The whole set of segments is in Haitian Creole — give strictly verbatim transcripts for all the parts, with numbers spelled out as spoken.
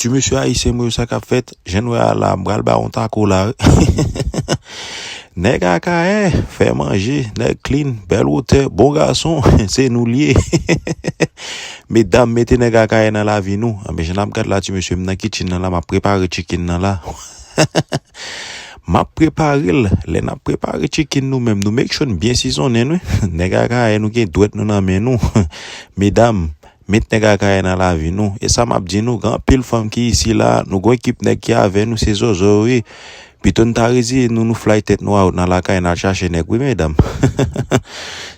Ti mesye ayisyen mwen yo, sa k ap fèt? Jan n wè a la, m pral ba yon tako la, wi. Nèg Akayè, fè manje, nèg clean, bèl wotè, bon gason, se nou l ye. Medam, mete nèg Akayè nan lavi nou. Anben, jan n ap gad la, ti mesye, m nan kitchen nan la, m ap prepare chicken nan la. M ap prepare l. Lè n ap prepare chicken nou menm, nou make sure n byen sizonnen, wi. Nèg Akayè, nou gen dwèt nou nan men nou. Medam, met nèg Akayè nan lavi nou. E sa m ap di nou, gen anpil fanm ki isi la, nou gon ekip nèg ki avè nou, se zozo yo ye. Pito n ta reziye nou, nou fly tèt nou out nan lakay, n al chache nèg, wi, medam.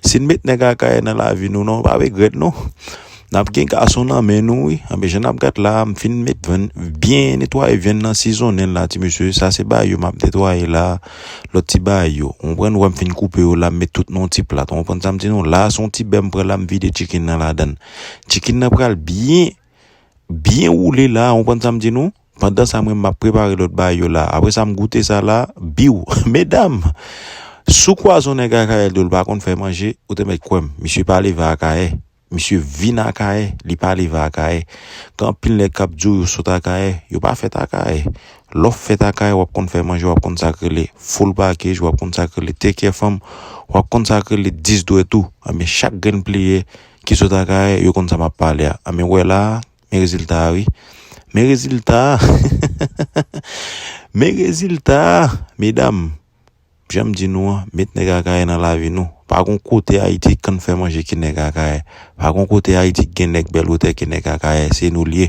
Si n met nèg Akayè nan lavi nou, non, pa regrèt, non. N ap gen gason nan men nou, wi. Anben, jan n ap gad la, m fin met vyann, byen netwaye vyann nan, sizonnen l la, ti mesye. Sa se bagay yo m ap netwaye la. Lòt ti bagay yo. Ou konprann, ou wè m fin koupe yo la, m met tout nan yon ti plat. Ou konprann sa m di nou? La, se yon ti bè m pran la, m vide chicken nan ladan l. Chicken nan pral byen, byen woule la, ou konprann sa m di nou? Pandan sa, mwen, m ap prepare lòt bagay yo la. Apre sa, m goute sa la, biw. Medam, si w kwaze yon nèg Akayè l di w l pa konn fè manje, ou te mèt kwè m. Misye pa leve Akayè. Misye vin Akayè, li pa leve Akayè. Gen anpil nèg k ap di w yo sot Akayè, yo pa fèt Akayè. Lè w fèt Akayè, w ap konn fè manje, w ap konn sa k rele full package, w ap konn sa k rele take care fanm, w ap konn sa k rele dis dwèt ou. Anben, chak grenn player ki sot Akayè, yo konn sa m ap pale a. Anben, wè la, men rezilta a, wi. Men rezilta a. Men rezilta a, medam. Jan m di nou an, met nèg Akayè nan lavi nou. Pa gon kote Ayiti k konn fè manje ki nèg Akayè. Pa gon kote Ayiti k gen nèg bèl wotè ki nèg Akayè. Se nou l ye.